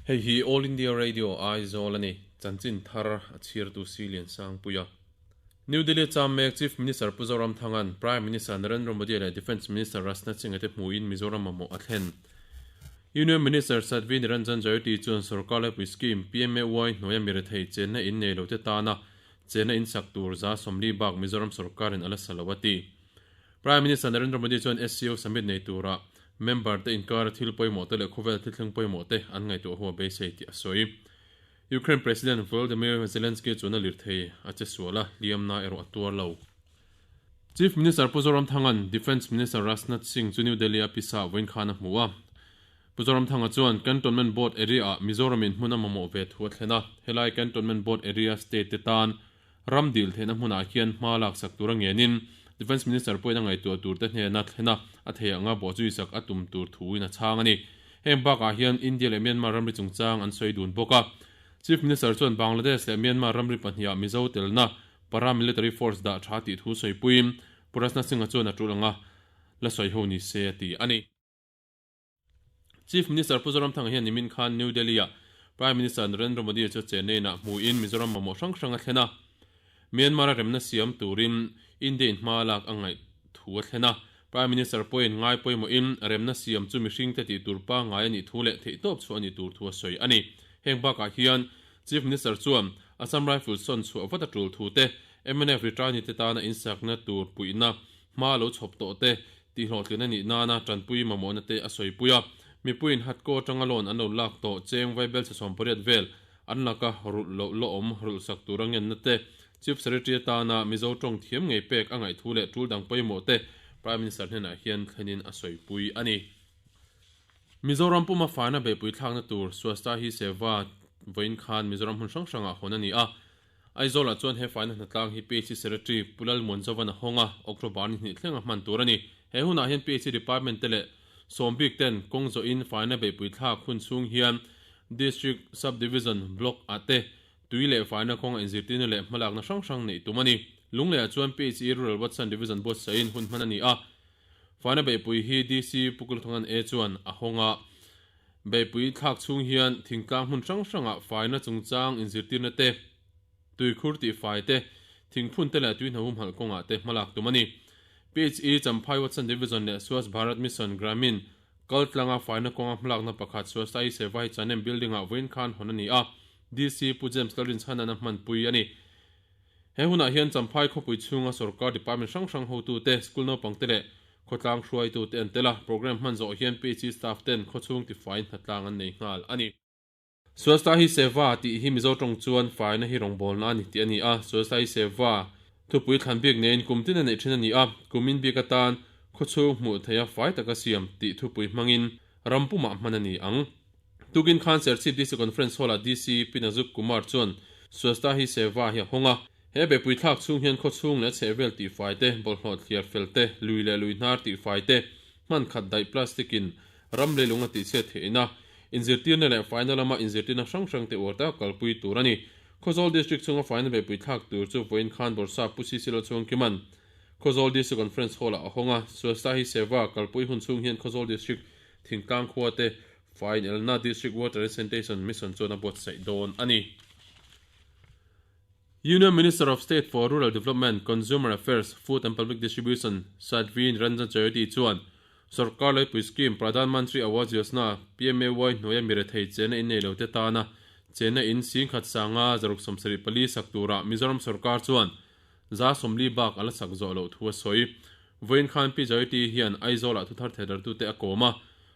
Hei hi All India Radio Aizawl a ni, chanchin thar a chhirtu Si Liansangpuia. New Delhi cham mek Chief Minister Pu Zoramthanga'n Prime Minister Narendra Modi leh Defence Minister Rajnath Singh-a te hmuhin Mizoram mamawh a thlen. Union Minister Sadhvi Niranjan Jyoti chuan sorkar laipui scheme PMAY hnuaia mi rethei chenna in nei lote tana chenna in sak tur 40 bak Mizoram sorkarin a la sa lo a ti. Prime Minister Narendra Modi chuan SCO summit nei tura member te inkara thil pawimawh te leh khawvel thilthleng pawimawh te an ngaihtuah ho a beisei tih a sawi. Ukraine President Volodymyr Zelensky chuan a lirthei a che sual a, hliamna erawh a tuar lo. Chief Minister Pu Zoramthanga'n Defence Minister Rajnath Singh chu New Delhi a pisa vawiin khan a hmu a. Pu Zoramthanga chuan Cantonment Board area-ah Mizoramin hmun a mamawh ve thu a thlen a, helai Cantonment Board area state te tan Ram dil theihna hmunah hian hma laksak tura ngenin Defence Minister pawhin a ngaihtuah turte hnena thlena a theih anga bawhzui sak a tum tur thuin a chhang a ni. Heng bakah hian India leh Myanmar ramri chungchang an sawi dun bawk a. Chief Minister chuan Bangladesh leh Myanmar ramri pahniha Mizo telna Paramilitary Force dah tha tih thu sawipuiin Pu Rajnath Singh-a chuan a tul anga la sawi ho ni se a ti a ni. Chief Minister Pu Zoramthanga hian nimin khan New Delhi-ah Prime Minister Narendra Modi chu Chennai-ah hmuin Mizoram mamawh hrang hrang a thlen a. Myanmar-a remna siam turin India-in hma lak a ngaih thu a thlen a. Prime Minister pawhin ngai pawimawhin remna siam chu mihringte tih tur pangngai a nih thu leh theihtawp chhuah a nih tur thu a sawi a ni. Heng bakah hian Chief Minister chuan Assam Rifles sawn chhuah vat a tul thu te, mnf returnee te tana insakna tur puihna hma lo chhawp tawh te tihhlawhtlin a nih nana tanpui mamawhna te a sawipui a. Mipuiin Hatco atanga loan an lo lak tawh cheng vaibel chhe 80 vel an laka rulh loh lawm rulh sak tura ngenna te, Chief Secretary atana Mizo tawng thiam ngei pek a ngaih thu leh tul dang pawimawh te Prime Minister hnenah hian thlenin a sawipui a ni. Mizoram puma faina beihpui thlakna tur Swachhta Hi Seva vawiin khan Mizoram hmun hrang hrangah hawn a ni a. Aizawlah chuan he faina hnatlang hi PHC Secretary Pu Lalmuanzovan a hawng a, October ni hnih thleng a hman tur a ni. He hunah hian PHC Department te leh sawmbik ten kawng zawhin faina beihpui thlak hun chhung hian District, Sub-Division, Block ah te tui leh faina kawnga inzirtirna leh hmalakna hrang hrang neih tum a ni. Lungleiah chuan PHE Rural Watson Division buatsahin hun hman a ni a. Faina beihpui hi DC Pu Kulthongan A chuan a hawng a. Beihpui thlak chhung hian thingtlang hmun hrang hrangah faina chungchang inzirtirna te, tuikhur tihfai te, thingphun te leh tuihna humhalh kawngah te hmalak tum a ni. PHE Champhai Watson Division leh Swachh Bharat Mission Gramin kaltlanga faina kawnga hmalakna pakhat Swachhta Hi Seva hi Chanem Building-ah vawiin khan hawn a ni a, DC Pu James Lalrinchhana'n a hmanpui a ni. He hunah hian Champhai khawpui chhunga sorkar department hrang hrang hotute, school naupangte leh khawtlang hruaitute an tel a, programme hman zawh hian PHE staff ten khawchhung tifaiin hnatlang an nei nghal a ni. Swachhta Hi Seva tih hi Mizo tawng chuan faina hi rawngbawlna a ni tih a ni a, Swachhta Hi Seva thupui thlan bik neiin kum tin a neih thin a ni a, kumin bik atan khawchhung hmuh theiha fai taka siam tih thupui hmangin ram pumah hman a ni ang. Tukin khan Serchhip DC Conference Hall-ah DC Pinazuk Kumar chuan Swachhta Hi Seva hi a hawng a. He beihpui thlak chhung hian khawchhung leh chhehvel tihfai te, bawlhhlawh thliar fel te, lui leh lui hnar tihfai te, hman khat daih plastic-in ram leilung a tihchhiat theihna, inzirtirna leh faina lama inzirtirna hrang hrang te uar taka kalpui tur a ni. Khawzawl District chhunga faina beihpui thlak tur chu vawiin khan Bawrhsap Pu Sisilo Chhuangkima'n Khawzawl DC Conference Hall-ah a hawng a. Swachhta Hi Seva kalpui hun chhung hian Khawzawl District thingtlang khua te Fine Elna District Water and Sanitation Mission chuan a buatsaih dawn a ni. Union Minister of State for Rural Development, Consumer Affairs, Food and Public Distribution Sadhvi Niranjan Jyoti chuan Sorkar Laipui Scheme Pradhan Mantri Awas Yojana, PMAY, hnuaia mirethei chenna in nei lote tana chenna in singkhat sanga 674 sak turah Mizoram sorkar chuan 40 bak a la sak zawh loh thu a sawi. Vawiin khan Pi Jyoti hian Aizawlah thuthar theidartute a kawm a,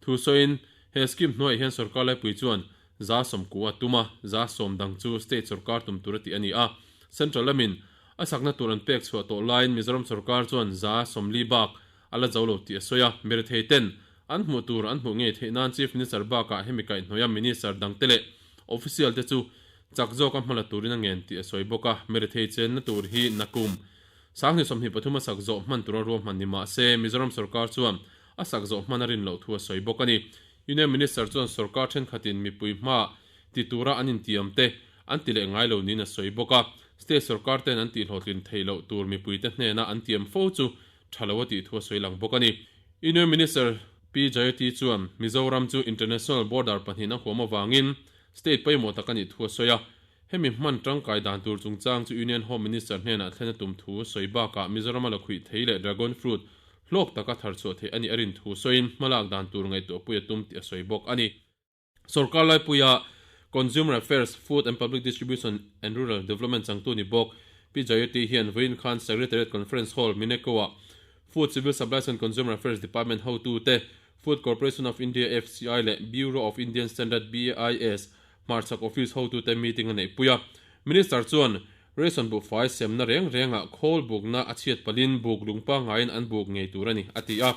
Thu sawiin, he scheme hnuaiah hian sorkar laipui chuan 90 a tum a, 10 dang chu state sorkar tum tur a tih a ni a. Central lamin a sakna tur an pek chhuah tawh laiin Mizoram sorkar chuan 40 bak a la zo lo tih a sawi a. Mirethei ten an hmuh tur an hmuh ngei theih nan Chief Minister bakah hemi kaihhnawih a Minister dangte leh official te chu chak zawka hmala turin a ngen tih a sawi bawk a. Mirethei chenna tur hi nakum 2023 a sak zawh hman tura ruahman ni mah se Mizoram sorkar chuan a sak zawh hman a rin loh thu a sawi bawk a ni. Union Minister chuan sorkar thenkhatin mipui hma ti tura an intiam te an ti leh ngai lo niin a sawi bawk a. State sorkar ten an tihhlawhtlin theih loh tur mipuite hnena an tiam fo chu tha lo a tih thu a sawi lang bawk a ni. Union Minister. Pi Jayati chuan Mizoram chu international border pahnihna huam avangin state pawimawh tak a nih thu a sawi a. Hemi hman tangkai dan tur chungchang chu Union Home Minister hnenah thlen a tum thu sawi bakah Mizorama lakhuih thei leh dragon fruit hlawk taka thar chhuah theih a nih a rin thu sawiin hmalak dan tur ngaihtuahpui a tum tih a sawi bawk a ni. Sorkar laipuia Consumer Affairs, Food and Public Distribution and Rural Development changtu ni bawk Pi Jayati hian vawiin khan Secretariat Conference Hall, Mineko-ah Food, Civil Supplies and Consumer Affairs Department hotute, Food Corporation of India, FCI, leh Bureau of Indian Standard, BIS, Hmarchhak Office hotute meeting a neihpui a. Minister chuan ration buhfai semna reng rengah khawl bukna a chhiat palhin buk lung pangaiin an buk ngei tur a ni, a ti a.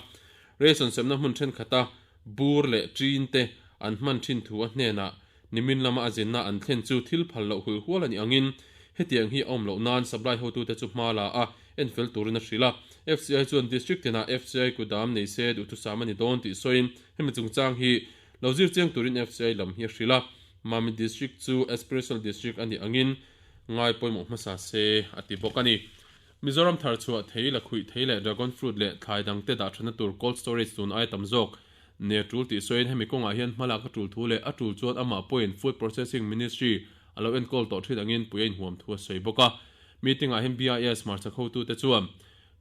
Ration semna hmun thenkhat bur leh ṭin te an hman ṭhin thu a hnenah nimin lama a zinna an thlen chu thil phal loh hul hual a nih angin hetiang hi a awm loh nan supply hotute chu hma la a enfel turin a hrilh a. FCI chuan District tinah FCI kudam nei se duhthusam a ni dawn tih sawiin hemi chungchang hi lo zir chiang turin FCI lam hi a hrilh a. Mamit District chu Aspirational District a nih angin ngai pawimawh hmasa se a ti bawk a ni. Mizoram thar chhuah thei, lakhuih thei leh dragon fruit leh thlai dangte dah thatna tur cold storage tun ai tam zawk nia tul tih sawiin hemi kawngah hian hmalak a tul thu leh a tul chuan amah pawhin Food Processing Ministry a lo enkawl tawh thin angin pui a inhuam thu a sawi bawk a. Meeting ah hian BIS hmarchhak hotute chuan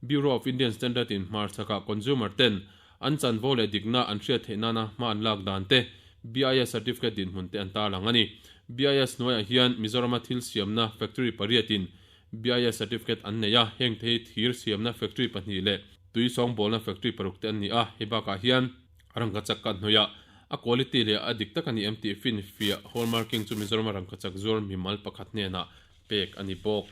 Bureau of Indian Standard in hmarchhakah consumer ten an chanvo leh dikna an hriat theih nana hma an lak dan te, BIS certificate dinhmun te an tarlang a ni. BIS hnuaiah hian Mizorama thil siamna factory pariatin BIS certificate an nei a, heng te hi thir siamna factory pahnih leh tui sawngbawlna factory paruk te an ni a, hei bakah hian rangkachak kahhnawihah a quality leh a dik tak a ni em tih finfiah hallmarking chu Mizorama rangkachak zuar mimal pakhat hnenah pek a ni bawk.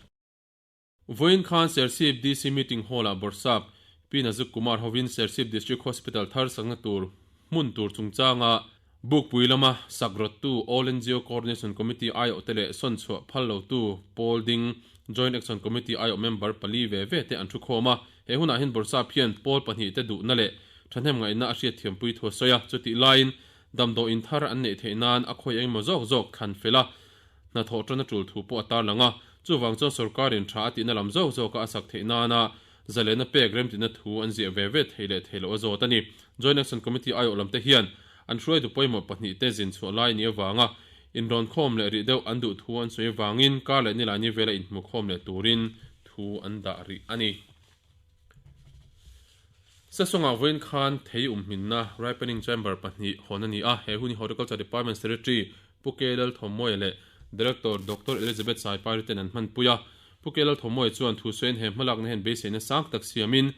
Vawiin khan Serchhip DC Meeting Hall-ah Bawrhsap Pi Nazuk Kumar hovin Serchhip District Hospital thar sakna tur hmun tur chungchanga Bukpui lama sak rawttu All NGO Coordination Committee aiawhte leh sawn chhuah phal lotu pawl ding Joint Action Committee aiawh member pali ve ve te an thu khawm a. He hunah hian Bawrhsap hian pawl pahnihte duhna leh thahnem ngaihna a hriatthiampui thu a sawi a. Chutih laiin damdawiin thar an neih theih nan a khawi engemaw zawk zawk thlan fel a, hnathawh tan a tul thu pawh a tarlang a. Chuvang chuan sorkarin tha a tihna lam zawk zawka a sak theih nana Zalena pek remtina thu an ziah ve ve thei leh thei loh a zawt a ni. Joint Action Committee aiawh lamte hian an hruaitu pawimawh pahnihte zin chhuah lai ni avanga inrawnkhawm leh rih deuh an duh thu an sawi avangin kar leh nilai ni vela inhmukhawm leh turin thu an dah rih a ni. Sesawngah vawiin khan thei umhminna Ripening Chamber pahnih hawn a ni a, he hun hi Horticulture Department Secretary Pu K Lalthawmawia leh Director Doctor Elizabeth Saipari ten an hmanpui a. Pu K Lalthawmawia chuan thu sawiin he hmalakna hian beiseina sang tak siamin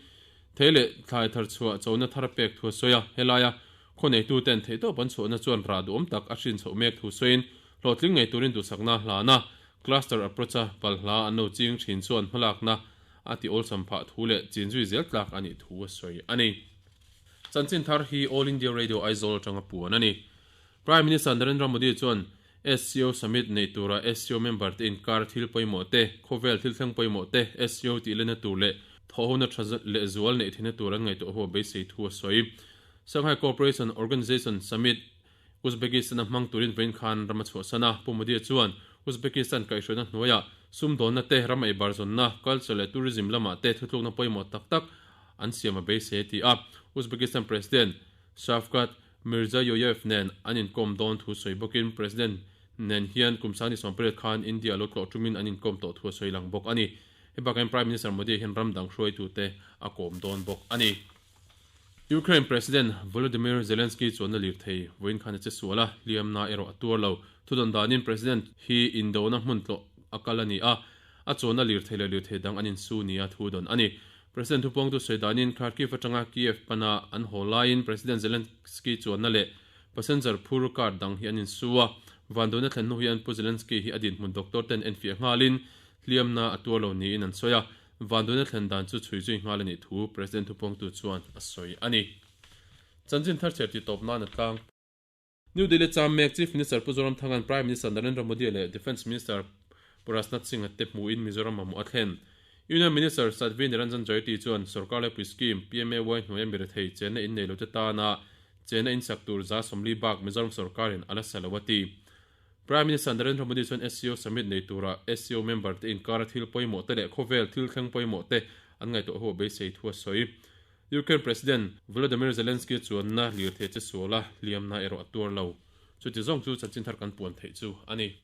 thei leh thlai thar chhuah chona thar a pek thu a sawi a. Helaia khawneitu ten theihtawp an chhuahna chuan rah duhawm tak a hrin chhoh mek thu sawiin hlawhtling ngei turin duhsakna hlana cluster approach-a palhla an lo ching thin chuan hmalakna a ti awlsam phah thu leh chinzui zel tlak a nih thu a sawi a ni. Chanchin thar hi All India Radio Aizawl atanga puan a ni. Prime Minister Narendra Modi chuan SCO Summit neih tura SCO member te inkar thil pawimawh te, khawvel thil thleng pawimawh te, SCO tih lena tur leh thawhhona tha lehzual neih theihna tur an ngaihtuah ho a beisei thu a sawi. Shanghai Cooperation Organization Summit Uzbekistan-a hmang turin vawiin khan ram a chhuahsan a. Pu Modi chuan Uzbekistan kaihhruaina hnuaiah sumdawnna te, ram eibarzawnna, culture leh tourism lamah te thutlukna pawimawh tak tak an siam a beisei a ti a. Uzbekistan President Shavkat Mirziyoyev nen an inkawm dawn thu sawi bawkin President nen hian kum sangni sawmpariat khan India lo tlawh tumin an inkawm tawh thu a sawi lang bawk a ni. Hei bakah hian Prime Minister Modi hian ram dang hruaitute a kawm dawn bawk a ni. Ukraine President Volodymyr Zelensky chuanna lirthei vawiin khan a che sual a, hliamna erawh a tuar lo. Thudawn danin President hi indona hmun tlawh a kal a ni a, a chuanna lirthei leh lirthei dang an insu nia thudawn a ni. President thupawngtu sawi danin Kharkiv atanga Kiev pana an haw laiin President Zelensky chuanna leh passenger phur car dang hi an insu a. Vanduaina thlen hnu hian Pu Zelensky hi a dinhmun doctor ten enfiah nghalin hliamna a tuar lo niin an sawi a. Vanduaina thlen dan chu chhui zui nghal a nih thu President thupawngtu chuan a sawi a ni. Chanchin thar chher tih tawp nan a tlang. New Delhi cham mek Chief Minister Pu Zoramthanga'n Prime Minister Narendra Modi leh Defence Minister Pu Rajnath Singh-a te hmuhin Mizoram mamawh a thlen. Union Minister Sadhvi Niranjan Jyoti chuan sorkar laipui scheme PMAY hnuaia mirethei chenna in nei lote tana chenna in sak tur 140 bak Mizoram sorkarin a la sa lo a ti. Prime Minister Narendra Modi chuan SCO Summit nei tura SCO member te inkara thil pawimawh te leh khawvel thil thleng pawimawh te an ngaihtuah ho a beisei thu a sawi. Ukraine President Volodymyr Zelensky chuanna lirthei che sual a, hliamna erawh a tuar lo. Chuti zawng chu chanchin thar kan puan theih chu a ni.